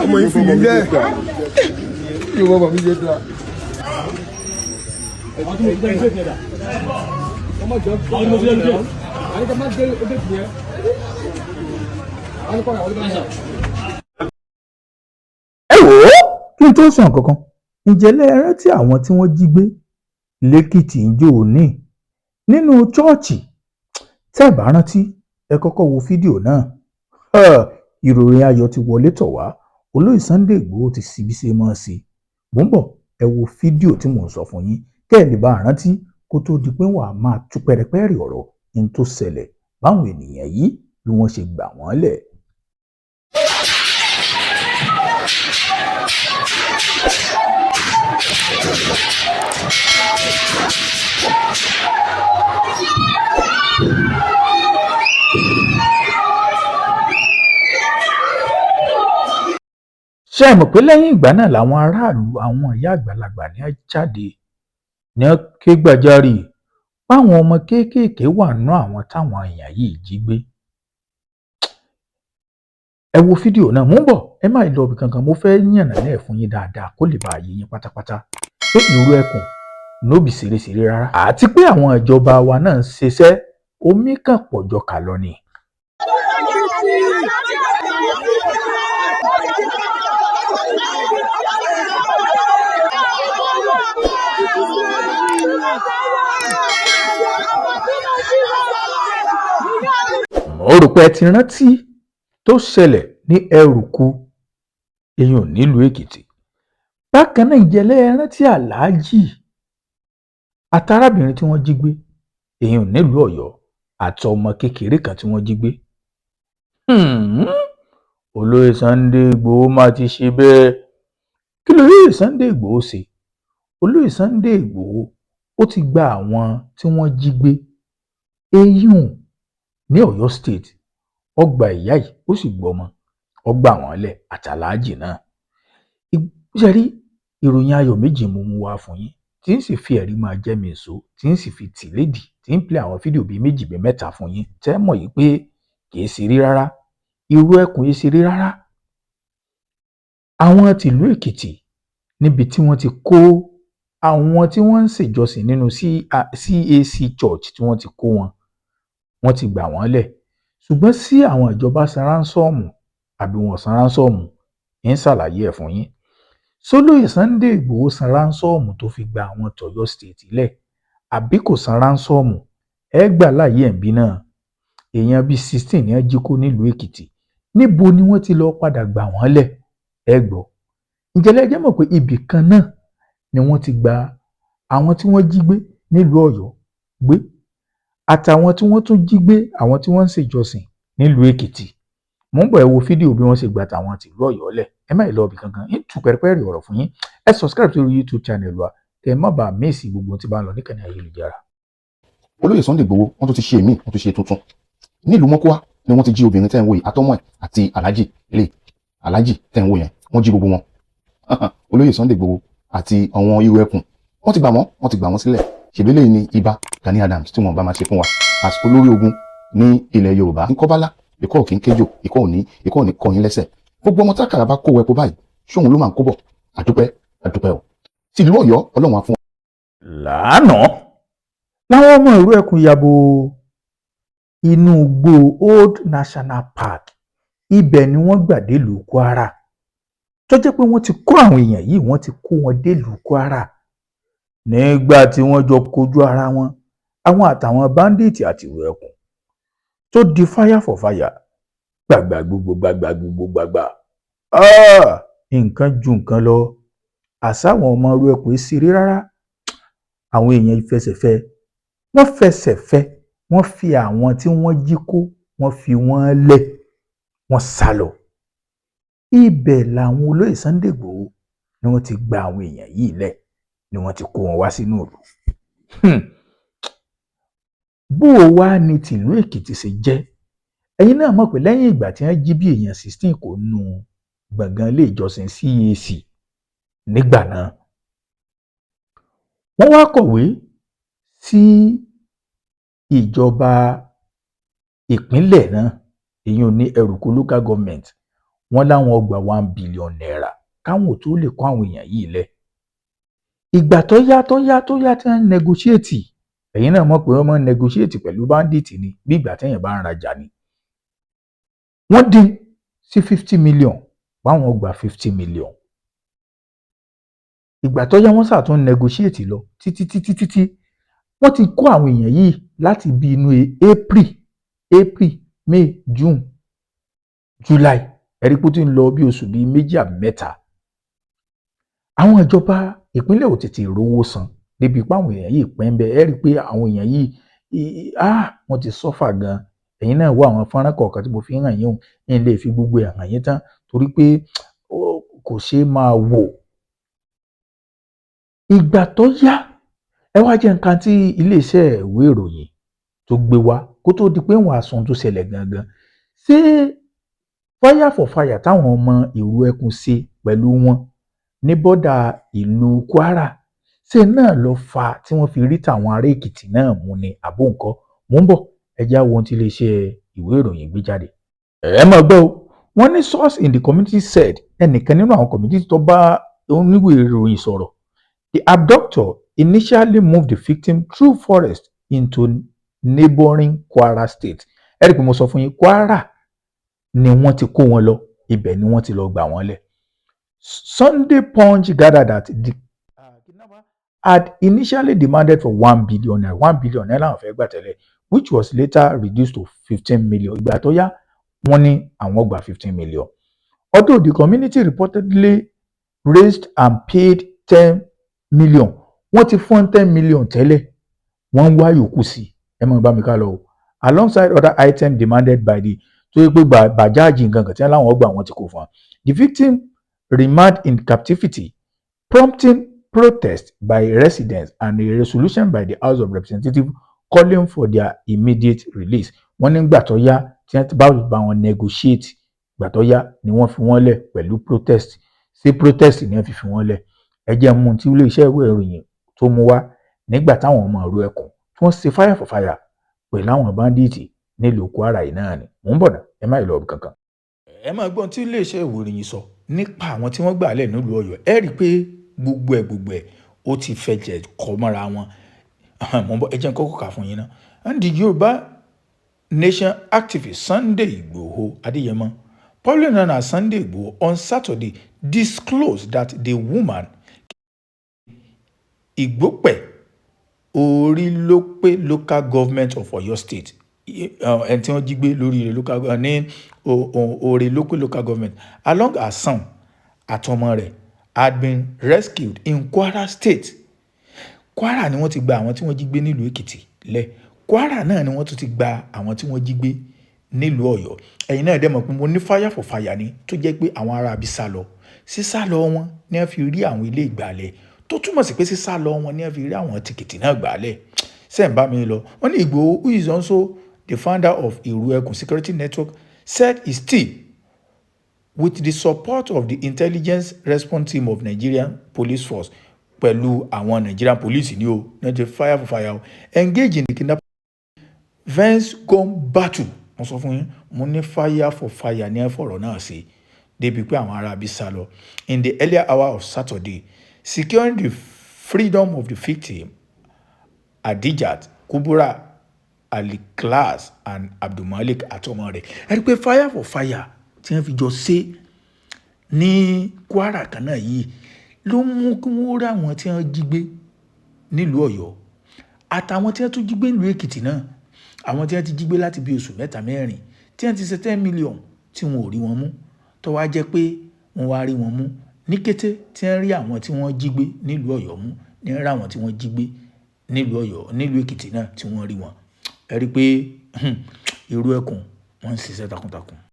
Ọmọ yìí fi mí lẹ̀. Yóò wọ́n mi jẹ́ dá. Ẹ wò ó, kí n tó sọ nǹkan kan, ǹjẹ́ lẹ rántí àwọn tí wọ́n jí gbé lẹ́kìtì ń jò ní nínú chọ́ọ̀chì? Tẹ́ ẹ bá rántí, ẹ kọ́kọ́ wo fídíò náà. Ìròyìn ayọ̀ ti wọlé tọ̀ wá. Olóyè Sunday Ìgbòho ti síbi ṣe mọ́ sí i. Mò ń bọ̀, ẹ wo fídíò tí mò ń sọ fún yín kẹ́ ẹ lè bá a rántí kó tó di pé wàá máa tú pẹ́rẹpẹ́rẹ ọ̀rọ̀ ní tó ṣẹlẹ̀ báwọn ènìyàn yìí bí wọ́n ṣe gbà wọ́n lẹ̀. Ṣé ẹ mọ̀ pé lẹ́yìn ìgbà náà làwọn aráàlú, àwọn ìyá àgbàlagbà ní á jáde ní á ké gbàjarè páwọn ọmọ kéékèèké wà nínú àwọn táwọn èèyàn yìí jí gbé. Ẹ wo fídíò náà, mò ń bọ̀, ẹ má lọ ibì kankan. Mo fẹ́ yànnàná ẹ̀ fún yín dáadáa kó lè bàa yé yín pátápátá pé ìrú ẹkùn no be ṣeréṣeré rárá, àti pé àwọn ìjọba wa náà ń ṣiṣẹ́ omi kan pọ̀jọ kà lọ ni. Mo rò pé ẹ ti rántí tó ṣẹlẹ̀ ní Ẹrùkù, èèyàn nílùú Èkìtì. Bákan náà, ìjẹ́lẹ̀ ẹ rántí aláàjì àtàrábìnrin tí wọ́n jí gbé, èèyàn nílùú Ọ̀yọ́, àtọmọ kékeré kan tí wọ́n jí gbé. Olóyè Sunday Ìgbòho má ti ṣe bẹ́ẹ̀. Kí lolóyè Sunday Ìgbòho ṣe? Olóyè Sunday Ìgbòho ó ti gba àwọn tí wọ́n jí gbé eyín ní Ọ̀yọ́ State. Ó gba ìyá yìí, ó sì gbọmọ, ó gbà wọ́n lẹ̀ àtàlájì náà. Ṣe rí ìròyìn ayọ̀ méjì mo mú wá fún yín, tí ń sì fi ẹ̀rí máa jẹ́ mi ìṣó, tí ń sì fi tì lédìí, tí ń play àwọn fídíò bíi méjì bíi mẹ́ta fún yín tẹ́ mọ̀ yìí pé kì í ṣeré rárá, irú ẹkùn yìí ṣeré rárá. Àwọn tìlú Èkìtì, níbi tí wọ́n ti kó àwọn tí wọ́n ń ṣèjọsìn nínú CAC Church tí wọ́n ti kó wọn, wọ́n ti gbà wọ́n lẹ̀. Ṣùgbọ́n sí àwọn ìjọba san ránsọ́ọ̀mù àbí wọn san ránsọ́ọ̀mù, ń ṣàlàyé ẹ̀ fún yín. Sólóyè Sunday Ìgbòho san ránsọ́ọ̀mù tó fi gba àwọn tọ̀yọ́ State lẹ̀ àbí kò san ránsọ́ọ̀mù? Ẹ gbà láàyè ẹ̀ ń bí náà. Èèyàn bíi 16 ní wọ́n jí kó nílùú Èkìtì. Níbo ni wọ́n ti lọ́ọ́ padà gbà wọ́n lẹ̀? Ẹ gbọ́. Ǹjẹ́ lẹ jẹ́ mọ̀ pé ibì kan náà ni wọ́n ti gba àwọn tí wọ́n jí gbé nílùú Ọ̀yọ́ gbé àtàwọn tí wọ́n tún jí gbé, àwọn tí wọ́n ń ṣèjọsìn nílùú Èkìtì? Mò ń bọ̀, ẹ wo fídíò bí wọ́n ṣe gbà tàwọn tìlú Ọ̀yọ́ lẹ̀. Ẹ má lọ ibì kankan, ń tú pẹ́rẹpẹ́rẹ ọ̀rọ̀ fún yín. Ẹ subscribe sórí YouTube channel wa kẹ́ ẹ má bàa miss gbogbo ohun tí bá ń lọ níkànnì ayélujára. Olóyè Sunday Igboho, wọ́n tún ti ṣe èmí, wọ́n tún ṣe tuntun nílùú Mọ́kúá ni wọ́n ti jí obìnrin tẹ́ ń wò yìí, àtọmọ ẹ̀ àti aláàjì ilé aláàjì tẹ́ ń wò yẹn, wọ́n jí gbogbo wọn. Olóyè Sunday Igboho àti àwọn irú ẹkùn, wọ́n ti gbà wọ́n, wọ́n ti gbà wọ́n sílẹ̀. Ṣèbílẹ̀ ní Ìbà Gani Adams tí wọ́n bá máa ṣe fún wa as olórí ogun ní ilẹ̀ Yorùbá. Nkọ́bálá ikọ́ kì í kéjò, ikọ́ òní kọ́ yín lẹ́sẹ̀. Gbogbo ọmọ tákàrà bá kó wẹpo báyìí, ṣóun ló máa ń kó bọ̀. Àdúpẹ́, àdúpẹ́ o. Tìlú Ọ̀yọ́, Ọlọ́run á fún. Lánàá làwọn ọmọ ìlú ẹkùn ya bo inú igbó Old National Park. Ibẹ̀ ni wọ́n gbà délùú Kwara, tó jẹ́ pé wọ́n ti kó àwọn èèyàn yìí, wọ́n ti kó wọn délùú Kwara. Nígbà tí wọ́n jọ kojú ara wọn, àwọn àtàwọn báńdíìtì àti ìlú ẹkùn, tó di fire for fire, gbàgbà gbogbo gbàgbà gbogbo gbàgbà, nǹkan ju nǹkan lọ. Àṣàwọn ọmọ ìlú ẹkùn ṣeré rárá. Àwọn èèyàn ìfẹsẹ̀fẹ́, wọ́n fẹsẹ̀ fẹ́, wọ́n fi àwọn tí wọ́n jí kó, wọ́n fi wọ́n lẹ̀, wọ́n sá lọ. Ibẹ̀ làwọn olóyè Sunday Ìgbòho ni wọ́n ti gba àwọn èèyàn yìí lẹ̀, ni wọ́n ti kó wọn wá sínú ìlú. Bó o wá ní tìlú Èkìtì ṣe jẹ́? Ẹ̀yin náà mọ̀ pé lẹ́yìn ìgbà tí wọ́n jí bí èèyàn 16 kó nù gbọ̀ngàn ilé ìjọsìn CAC nígbà náà, wọ́n wá kọ̀wé sí ìjọba. Ìpínlẹ̀ náà, èyí ò ní Eruku Local Government, wọ́n láwọn gba ₦1 billion káwọn tó lè kó àwọn èèyàn yìí lẹ̀. Ìgbà tó yá tó yá tó yá tí wọ́n ń negotiate, ẹ̀yin náà mọ̀ pé wọ́n máa ń negotiate pẹ̀lú bandit ni, bí ìgbà téèyàn bá ń rajà ni. Wọ́n dín sí 50 million, báwọn gba 50 million. Ìgbà tó yá, wọ́n ṣàtún negotiate lọ títí títí títí. Wọ́n ti kó àwọn èèyàn yìí láti bí inú April, May, June, July. Ẹ̀rí pé ó ti ń lọ bí oṣù bíi 2 àbí 3. Àwọn ìjọba ìpínlẹ̀ ò tètè rówó san débi pé àwọn èèyàn yìí pẹ́ ń bẹ. Ẹ rí i pé àwọn èèyàn yìí, ah, wọ́n ti suffer gan. Ẹ̀yin náà wo àwọn fọ́nrán kọ̀ọ̀kan tí mo fi ń hàn yín o. N lè fi gbogbo ẹ̀ hàn yín tán torí pé kò ṣeé máa wò. Ìgbà tó yá, ẹ wá jẹ́ nǹkan tí iléeṣẹ́ ìwé ìròyìn tó gbé wá kó tó di pé wọ́n á sọ ohun tó ṣẹlẹ̀ gangan. Ṣé fire for fire táwọn ọmọ Ìrù Ẹkùn ṣe pẹ̀lú wọn ní border ìlú Kwara, ṣé náà ló fà á tí wọ́n fi rí tàwọn ará Èkìtì náà mú ni àbó nǹkan? Mò ń bọ̀, ẹ já wo ohun tí iléeṣẹ́ ìwé ìròyìn gbé jáde. Ẹ máa gbọ́ o. Wọ́n ní source in the community said, ẹnìkan nínú àwọn community tó bá oníwèé ìròyìn sọ̀rọ̀, the abductor initially moved the victim through forest into neighbouring Kwara State. Ẹ rí i pé mo sọ fún yín, Kwara ni wọ́n ti kó wọn lọ, ibẹ̀ ni wọ́n ti lọ gbà wọ́n lẹ̀. Sunday Punch gathered that the kidnapper had initially demanded for ₦1 billion. ₦1 billion làwọn fẹ́ gbà tẹ́lẹ̀, which was later reduced to 15 million. Ìgbà tó yá, wọ́n ní àwọn gba 15 million. Although the community reportedly raised and paid 10 million, wọ́n ti fún 10 million tẹ́lẹ̀, wọ́n ń wá yòókù sí. Ẹ máa bá mi ká lọ o. Alongside other items demanded by the, tó yẹ pé bàjáàjì nǹkan kan tí wọ́n láwọn gbà, wọ́n ti kó fún wa. The victim remained in captivity, prompting protest by residents and a resolution by the House of Representatives calling for their immediate release. Wọ́n nígbà tó yá tí wọ́n bá bá wọn negotiate, gbà tó yá ni wọ́n fi wọ́n lẹ̀ pẹ̀lú protest. Ṣé protest ni wọ́n fi fi wọ́n lẹ̀? Ẹ jẹ́ mú tí iléeṣẹ́ ìwé ìròyìn tó mú wá nígbà táwọn ọmọ Ìrù Ẹkùn tí wọ́n ṣe fire for fire pẹ̀lú àwọn bandits nílùú Kwara yìí náà ni. Mò ń bọ̀ ná, ẹ má lọ kankan. Ẹ máa gbọ́n tí iléeṣẹ́ ìwé ìròyìn sọ nípa àwọn tí wọ́n gbà lẹ̀ nílùú Ọ̀yọ́. Ẹ rí i pé gbogbo ẹ̀ ó ti fẹ̀jẹ̀ kọ́ mọ́ra wọn. Mò ń bọ̀, ẹ jẹ́ n kọ́kọ́ kà fún yín ná. And the Yorùbá Nation activist Sunday Igboho Adeyemo, popularly known as Sunday Igboho, on Saturday disclosed that the woman, Igbope Orílópé Local Government of Oyo State, ẹni tí wọ́n jí gbé lórí local ní Orílópé Local Government, along her son, àtọmọ rẹ̀, had been rescued in Kwara State. Kwara ni wọ́n ti gba àwọn tí wọ́n jí gbé nílùú Èkìtì lẹ̀. Kwara náà ni wọ́n tún ti gba àwọn tí wọ́n jí gbé nílùú Ọ̀yọ́. Ẹ̀yin náà dẹ̀ mọ̀ pé mo ní fire for fire ni, tó jẹ́ pé àwọn ará ibi sá lọ. Sísá lọ wọn ni wọ́n fi rí àwọn ilé ìgbàlẹ̀, tó túmọ̀ sí pé sísá lọ wọn ni wọ́n fi rí àwọn tìkìtì náà gbàlẹ̀. Ṣé ń bá mi lọ? Wọ́n ní Ìgbòho, who is also the founder of Ìrù Ẹkùn Security Network, said his team, with the support of the intelligence response team of Nigerian Police Force, pẹ̀lú àwọn Nigerian police ní o, ní ti fire for fire o, engage in the kidnapping fence gun battle. Mo sọ fún yín, mo ní fire for fire ní ẹ̀fọ̀rọ̀ náà ṣe débi pé àwọn ará bí sá lọ. In the earlier hour of Saturday, securing the freedom of the victim, Adijat Kubura Aliklas and Abdulmalik àtọmọ rẹ̀. Ẹ rí i pé fire for fire tí wọ́n fi jọ ṣe ní Kwara kan náà yìí ló mú kí wọ́n rí àwọn tí wọ́n jí gbé nílùú Ọ̀yọ́ àtàwọn tí wọ́n tún jí gbé nílùú Èkìtì náà, àwọn tí wọ́n ti jí gbé láti bí oṣù 3, 4, tí wọ́n ti ṣe 10 million tí wọn ò rí wọn mú, tó wá jẹ́ pé wọ́n wá rí wọn mú ní kété tí wọ́n rí àwọn tí wọ́n jí gbé nílùú Ọ̀yọ́ mú, ní rí àwọn tí wọ́n jí gbé nílùú Ọ̀yọ́, nílùú Èkìtì náà tí wọ́n rí wọn. Ẹ rí i pé Ìrù Ẹkùn wọ́n ń ṣiṣẹ́ takuntakun.